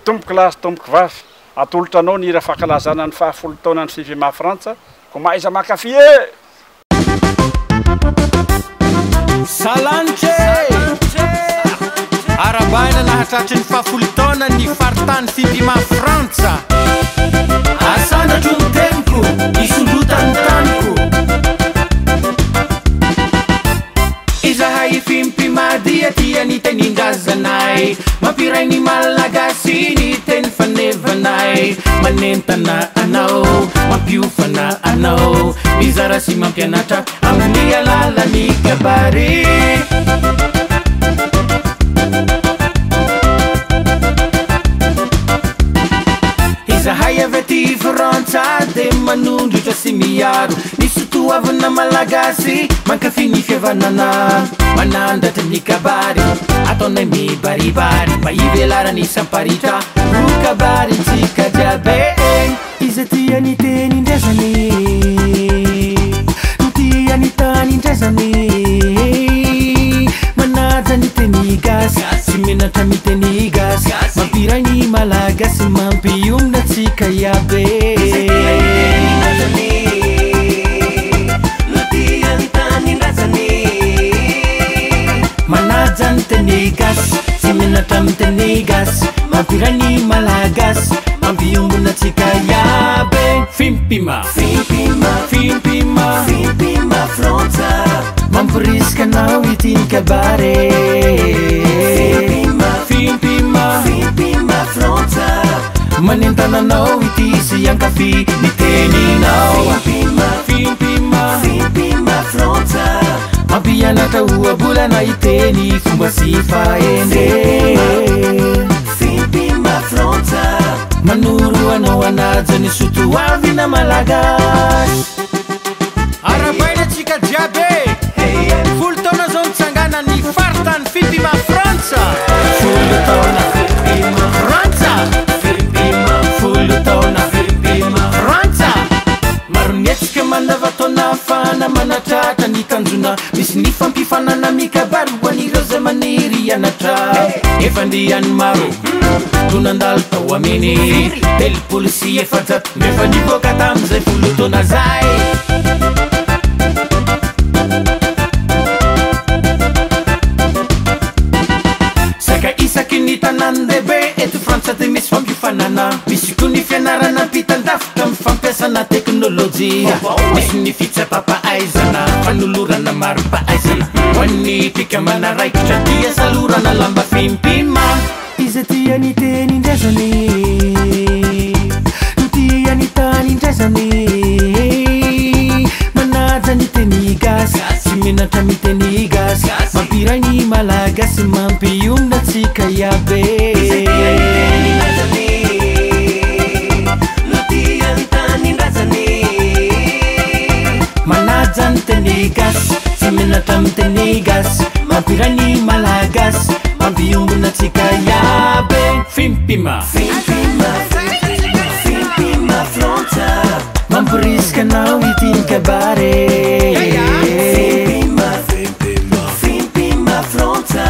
Tompoko lahy sy tompoko vavy, atolotra anao ny hira fankalazana ny faha folo taonan'ny Fivima Frantsa, koa mahaiza mankafy e! Salanitra e! Arabaina nahatratry ny fahafolo taona ny faritany Fipima Frantsa. Asandratro ny teniko, isondrotan'ny taniko. Izahay Fimpima dia tia ny tenin-drazanay. Mampiray ny Malagasy ny teny fanevanay. Manentana anao, mampiofana anao. Mizara sy mampianatra amin'ny alalan'ny kabary. Izahay avy aty Frantsa dia manondrotra sy miaro ny sotoavina malagasy, mankafy ny fihavanana, manandratra ny kabary, ataonay mibaribary mba hivelaran'ny isam-paritra ho kabarintsika jiaby e. Iza tia ny tenin-drazany, no tia ny tanin-drazany, manaja ny teny gasy, tsy menatra miteny gasy, mampiray ny malagasy, mampiombona antsika iaby e. Iza tia ny tenin-drazany, no tia ny tanin-drazany, manaja ny teny gasy, tsy menatra miteny gasy, mampiray ny malagasy, mampiombona antsika iaby e. Fimpima, Fimpima, Fimpima, Fimpima Frantsa, mamporisika anao ity ny kabary e. Fimpima, Fimpima, Fimpima Frantsa, manentana anao ity sy hankafy ny teninao. Fimpima, Fimpima, Fimpima Frantsa, mampianatra ohabolana hiteny fomba sy fahendrena. Fimpima Frantsa, manoro anao hanaja ny soatoavina malagasy. Arahabaina antsika jiaby e! Folo taona zao nitsangana ny faritany Fimpima Frantsa. Folo taona Fimpima Frantsa. Fimpima folo taona Fimpima Frantsa. Maro ny hetsika mandavantaona ahafahana manatratra ny tanjona. Misy ny fampifanana mikabary ho an'ireo izay maniry hianatra. Efa andiany maro no nandalo tao aminy, 430 no efa nivoaka tamin'izay folo taona zay. Saika isaky ny tanàn-dehibe eto Frantsa dia misy fampiofanana. Misy koa ny fianarana ampitan-davitra amin'ny fampiasana teknolojia. Misy ny fitsapam-pahaizana, fanolorana mari-pahaizana ho an'ny mpikambana raikitra dia salorana lamba fimpima. Iza tia ny tenin-drazany, no tia ny tanin-drazany, manaja ny teny gasy, tsy menatra miteny gasy, mampiray ny malagasy, mampionona antsika iaby e. Iza tia ny tenin-drazany, no tia ny tanin-drazany, manaja ny teny gasy, tsy menatra miteny gasy, mampiray ny malagasy, mampiombona antsika iaby e. Fimpima. Fimpima, Fimpima Frantsa. Mamporisika anao ity ny kabary e. Fimpima, Fimpima Frantsa.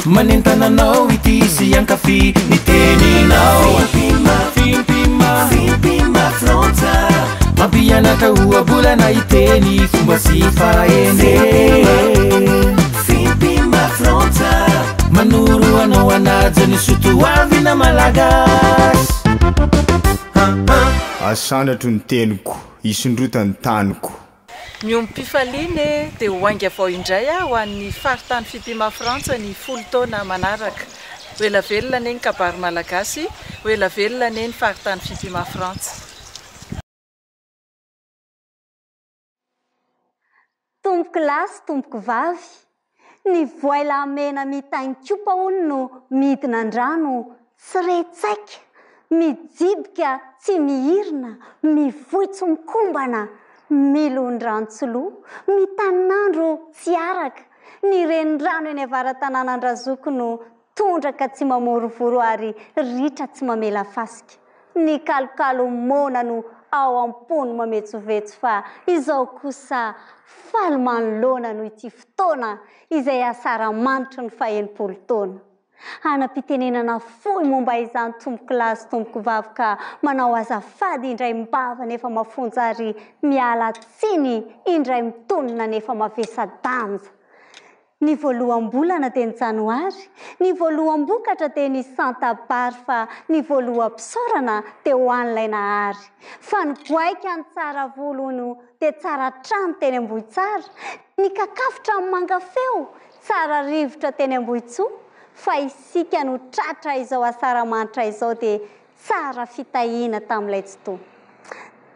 Manentana anao ity sy hankafy ny teninao. Fimpima, Fimpima, Fimpima Frantsa. Mampianatra ohabolana hiteny fomba sy fahendrena. Fimpima Frantsa. Manoro anao hanaja ny soatoavina malagasy. Asandratro ny teniko, isondrotany taniko. Miombom-pifaliana e! Dia ho ainga vao indray aho ho an'ny faritany Fimpima Frantsa ny folo taona manaraka. Ho ela velona anie ny kabary malagasy, ho ela velona anie ny faritany Fimpima Frantsa. Tompoko lahy sy tompoko vavy, ny voay mena mitainkopa hono no midina an-drano tsy re tsaika, mijiboka tsy mihirina, mivoy tsy mikombana, milon-drano tsy lo, mitanin'andro tsy araka, ny renirano eny avara-tanànan-dRazoky no tondraka tsy mamorovoro ary ritra tsy mamela fasika. Ny kalokalo moana no ao am-pony mametsovetso fa izao kosa faly manoloana noho ity fotoana izay asaramanitry ny fahenimpolo taona. Hanam-pitenenana fohy momba izany tompokolahy sy tompokovavy ka manao azafady indray mbava nefa mafonja ary miala tsiny indray mitonona nefa mavesa-danja. Ny voaloham-bolana dia ny janoary, ny voaloham-bokatra dia ny santabary fa ny voaloham-pisaorana dia ho an'ilay Nahary. Fa ny goaika ny tsara volo hono dia tsara trano teny Ambohitsara, ny kakafotra amin'ny manga feo tsara rivotra teny Ambohitsoa, fa isika no tratra izao asaramanitra izao dia tsara fitahiana tamin'ilay Tsitoha.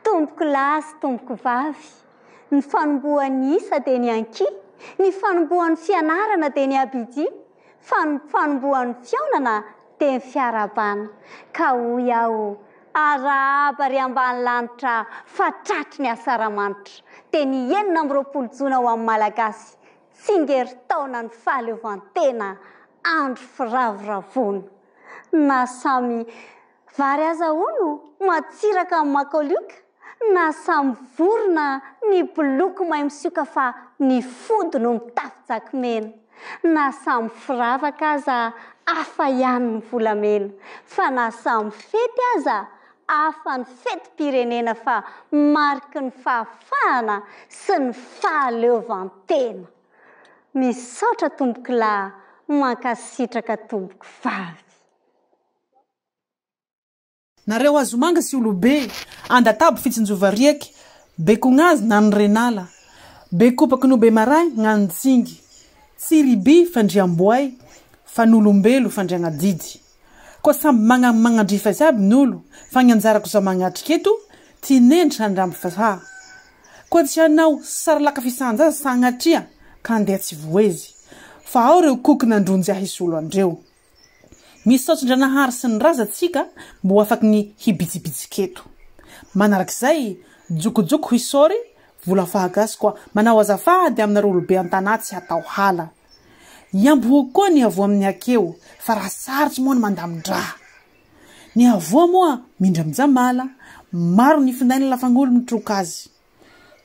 Tompoko lahy sy tompoko vavy, Ny fanombohan'ny isa dia ny anki, ny fanombohan'ny fianarana dia ny abidia, fa ny fanombohan'ny fihaonana dia ny fiarahabana. Ka hoy aho, arahaba ry ambanilanitra fa tratry ny asaramanitra. Dia ny 26 jona ho an'ny Malagasy, tsingerin-taonan'ny fahaleovantena, andro firavoravoana. Na samy Vary aza hono matsiraka amin'ny makalioka na samy vorona ny boloky mahay misioka fa ny fody no mitafy jaky mena. Na samy firavaka aza hafa ihany ny volamena fa na samy fety aza hafa ny fetim-pirenena fa mariky ny fahafahana sy ny fahaleovantena. Misaotra tompokolahy mankasitraka tompoko vavy. Nareo hazomanga sy olobe, andatabo fitsinjova riaky, be kognazy nany renala, be kopaky no be maray gnany tsingy, tsy riby fandriamboay fa n'olombelo fandriagnadidy. Koa samby magna magnandrify azy aby n'olo, fa gny anjarako zao magnatriky eto, tinendry handramby fa koa tsy hanao saralaka fisanjaza sagnatria ka andeha tsy voezy, fa ao reo koky nandronjy ahy hisolo andreo. Misaotra Ndranahary sy ny razantsika mbo afaky ny hibitsibitsika eto. Manarak'izay, jokojoko hisaory, vola fahagasy koa manao azafady aminareo olobe an-tanà tsy hatao hala. Iamboho koa ny havoa amin'ny hakeo fa raha sarotsy moa ny mandamin-draha. Ny havoa moa mindram-jamala, maro ny finday ny lafangolo mitroka azy.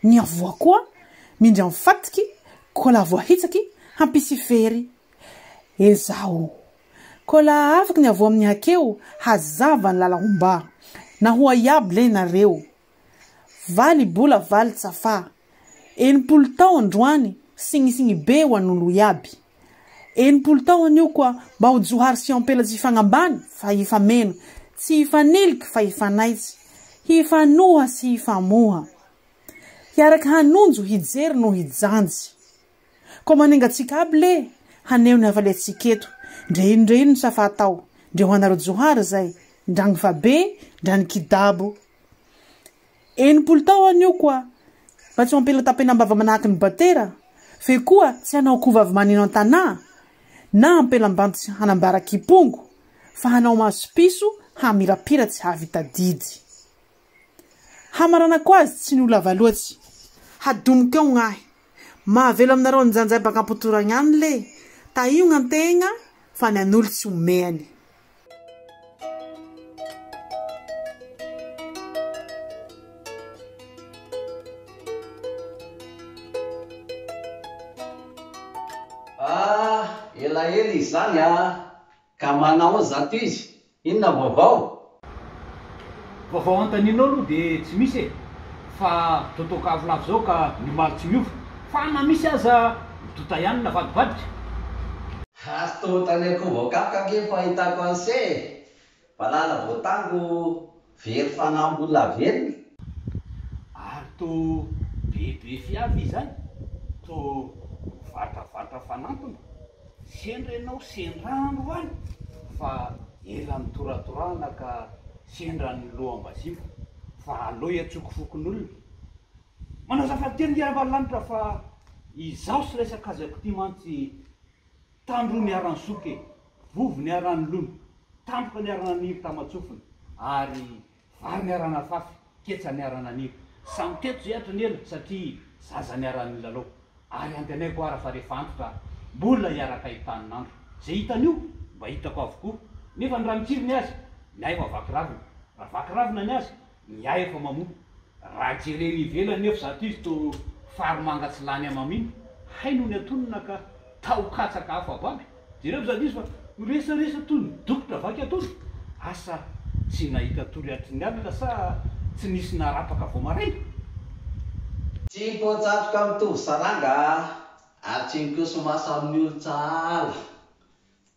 Ny havoa koa mindram-fatiky koa laha voahitsaky hampisy fery. Ezaho. Koa laha afaky ny avoa amin'ny hakeo, hazava ny lala homba. Na ho aiaby le nareo. Valy bola valy tsafa. 60 tao androany, signisigny be ho an'olo iaby. 60 tao anio koa mba ho johary sy ampela tsy hifagnambany fa hifameno, tsy hifaniliky fa hifanaitsy, hifanoha sy hifamoha. Hiaraky hanonjo, hijery no hijanjy. Koa manenga antsika aby le, haneho ny hafaliantsika eto, ndre ino ndre ino ny safa atao, ndre ho anareo johary zay, ndra gny fabe, ndra ny kidabo. 60 tao anio koa, mba tsy ho ampela-tapenam-bava manahaky ny batera, fe koa tsy hanao akoho vavy maneno an-tanà, na ampelam-banty hanambara kipongo, fa hanao maso piso hamirapira tsy hahavita didy. Hamaranako azy tsy ny ho lava loatsy. Hadomiko eo gnahy. Mahavelo aminareo njanjay baka ampotoragny any le, tahio gnantegna fa ny an'olo tsy omeany. Ah, elaela izy zany ah! Ka manao zato izy, inona vaovao? Vaovao antaninao aloha dia tsy misy e! Fa totoak'avo lava izao ka ny omaly tsy miova. Fa na misy aza midota ihany navadibadika. Ary toa tany akoho voakapoka ange ny fahitako an'se e! Valala voatango very fanahy mbola velona. Ary toa bebe fiavy izany, toa mivatravatra fanampiny, sendra ianao sendra androany fa ela nitoratorahana ka sendra ny loham-bazimba, fa aleo iantsoko fokonolona. Manao azafady kely nge Ambanilanitra fa izaho sy ilay sakazako ity mantsy Tandroy niara-nisoka e, vovo niara-nilona, tandroka niara-naniry taman-tsofina, ary vary niara-nafafy, ketsa niara-naniry. Samy teto izay hatry ny ela satria zaza niara-nilalao. Ary antenaiko ara fa rehefa antitra mbola hiaraka hitanin'andro. Izay hitany io mba hitako avokoa. Nefa ny raha mitsiry ny azy, ny ahy efa vaky ravina. Raha vaky ravina ny azy, ny ahy efa mamoa. Raha jerena ivelany nefa izato izy toa fary manga tsy lany hamamiana. Hay nony antonona ka taho katsaka hafa baby. Jereo izany izy fa miresaresa toy ny dokotra vaky atody. Asa tsy nahita tory hatry ny alina sa tsy nisy narapaka vao maraina? Tsy mipoa-tsatroka mitovy saranga ary tsy mikoso-maso amin'ny olon-tsahala.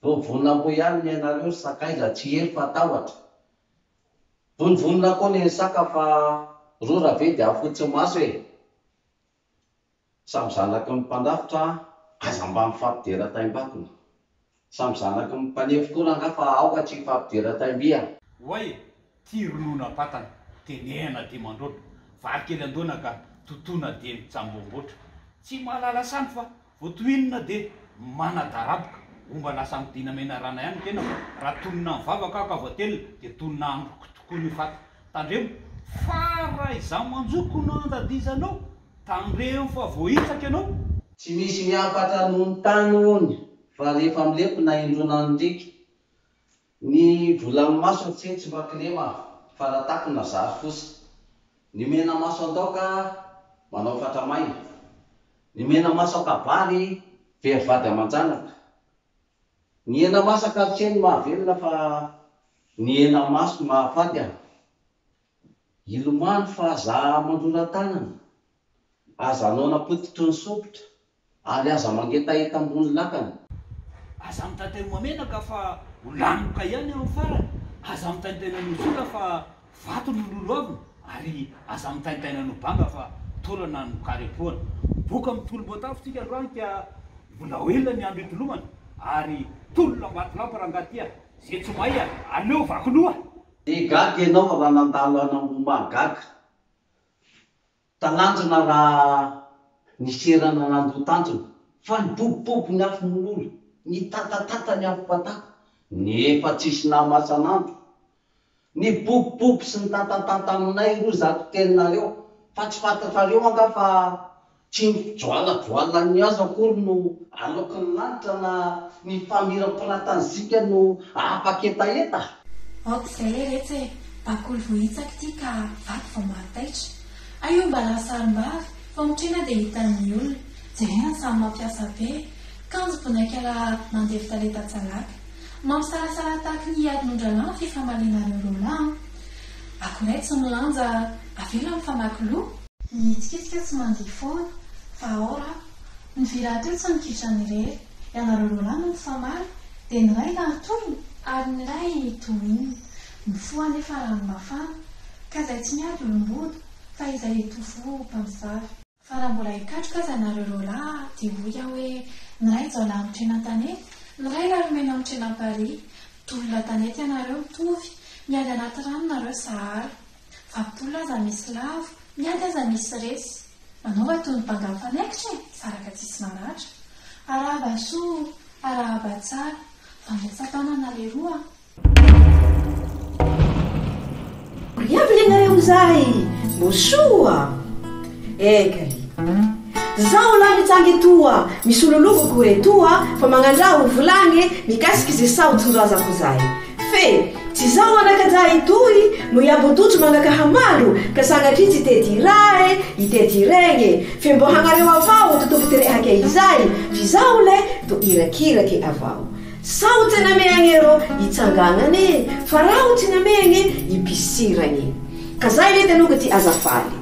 Voavonam-po ihany ny anareo ry sakaiza, tsy hery fa tahotra. Vonivonona koa ny saka fa rora ve dia afotsy maso e! Samy zanaky ny mpandrafitra aza mba mifampidera taim-bakona. Samy zanaky ny mpanefy koa rangaha fa aoka tsy hifampidera taim-by a! Oay e! Ty ronono am-patana, tenehana dia mandroatra, vary kely an-doana ka totoina dia mitsambomboatra. Tsy mahalala sangy fa vao tohinina dia manadaraboka. Omba lasa amidina menarana ihany ny tenako, raha tonona amin'ny vavaka aho ka voatelina dia tonona amiko tokoa ny faty. Tandremo fa raha izaho manjoko no andadizanao, tandremo fa voahitsaka ianao. Tsy misy miampatra noho ny tany hono fa rehefa milempona indrona ny riaka. Ny volan'ny maso tse tsy mba kilema fa raha takona zary fosa. Ny mena maso an-daoka manao fatra maina. Ny mena maso an-kabary very vady aman-janaka. Ny hena masaka tse no mahavelona fa ny hena maso no mahafaty a! Ilomano fa aza mandrora tanana, aza noana potitry ny sompitra ary aza mangetaheta ambony lakana. Aza mitaintaina menaka fa ho lanoka ihany amin'ny farany, aza mitaintaina nosola fa vato no lolohavina ary aza mitaintaina no banga fa taolana no karepohana. Miboaka amin'ny tolom-boatavo tsika androany ka mbola ho ela ny andro hitolomana ary tolona ambatolampy rangahy ty a! Ze tsy mahay aleo vaky loha! Dia gaga ianao raha nandalo an'Ambohimahagaga. Talanjona raha niserana nandoa tanjona, fa nibobobobo ny afo mololo, nitatatata ny afom-patata, nefa tsisy nahamasan'andro. Nibobobobo sy nitatatata aminay roa izato teninareo, fa tsy fantatrareo angaha fa Tsy ny fijoalajoalan'ny hazo akory no aloky ny lanitra na ny famirapiratan'ny zika no afa-ketaheta. Aoka izay re retsy e! Bakoly voahitsaka ity ka vato vao mahataitra. Hay io mba lasa sarim-bavy, vao mitrena dia hitan'ny olona. Jerena ny samy mampiasa be. Kanjo bonaika raha mandevi-talenta tsalaka. Mampisalasala tahaky ny adin'ondralahy ny fifamalianareo roalahy an! Akoray tsy milanja, avela mifamaky loha. Mihetsiketsika tsy mandihy foana fa ao ra. Ny vy rahateo tsy mikitrana irery. Ianareo roalahy no mifamaly dia ny iray lahatolona ary ny iray tohinina. Mifoha anefa rano mafana. Ka izay tsy miady olom-bodo fa izay etofo mpamosavy. Fa raha mbola hikatroka aza ianareo roalahy dia hoy aho hoe ny iray jaolahy mitrena an-tanety, ny iray laromena mitrena am-parihy. Mitolona an-tanety ianareo mitovy, miady anaty rano nareo sahala. Vampitolona aza misy lavo, miady aza misy resy. Manaova toy ny banga mifanaikitra e, saraka tsisy maratra. Arahaba soa, arahaba tsara. Fandraisan-tanana leroa a. Riavy le nareo zay mbo soa eka ry zaho lahy mitsangy etoa misololoko retoa fa magnandraha ho volagne mikasiky ze saho tsinjoazako zay Fe tsy zaho anak'ajaha itoy no hiabodotso magnakahamalo ka sagnatria tsy te ty rae ite ty regne, fe mbô hagnareo avao to tompo ty rehake izay, f'izaho le do irakirake avao. Saho tsy nameagne ro itsangagnane, fa raho tsy nameagne ipisiragne. Ka zay le tenoko ty azafaly.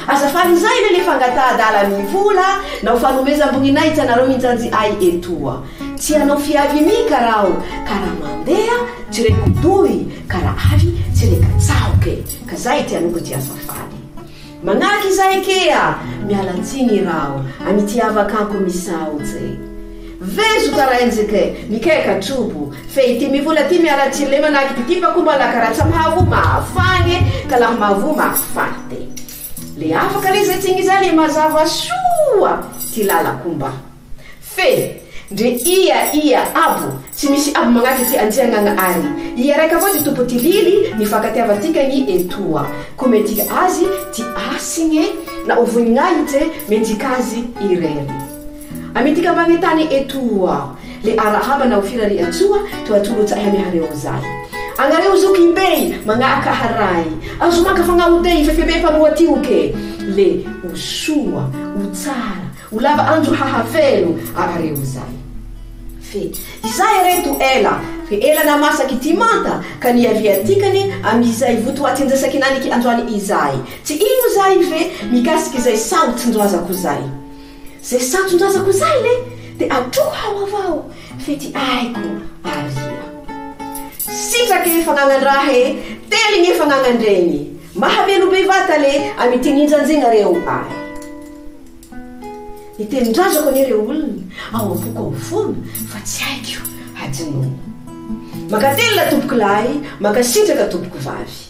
Aza faly izay le le fangataha-dala mivola nao fanomezam-boninahitsy anareo minjanjy ahy etoa. Tsy hanao fiavy mika raho ka raha mandeha tsy reko dohy ka raha avy tsy reka tsahoke ka zay ty anoko ty aza faly. Magnaky izay kea miala tsiny raho amity avakako misaotse. Vezo ka rainjike mikeka trobo fe ity mivola ty miala tsiny le manahaky ty tipako mba karaha tsy mahavoa mahafagne ka laha mahavoa mahafate. Le afaka le zay tsigny zay le mazava soa ty lalako mba. Fe ndre ia ia abo tsy misy abo magnaky ty Andriagnagnahary. Ia raika avao ty tompo ty lily ny fankatiavantika gny etoa. Ko mendrika azy ty asigne na ho vonignahitse mendrika azy irery. Amintika ambane tany etoa, le arahaba naho firariantsoa to atolotse ahy amihareo zay. Agnareo zokimbey magnahaka haray, azo maka fagnahodey fefebe mpamoa tioke, le ho soa, ho tsara, ho lava andro hahavelo arareo zay. Fe izay reto ela, fe ela namasaky ty manta ka niaviatikany amy izay votoatin-dresaky naniky androany izay. Tsy ino zay fe mikasiky zay saotsin-droazako zay. Zay saotsin-droazako zay le de atroho hao avao fe ty aiko aria. Sitraky fagnagnan-draha e, teligny fagnagnan-dregny. Mahavelo be vata le amy ty ninjanjigna reo ahy. Ny tenin-drazako anie re olona ao am-poko ao foana fa tsy haiko hadinoina. Mankatelina tompoko lahy, mankasitraka tompoko vavy.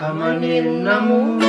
Ka maninona moa?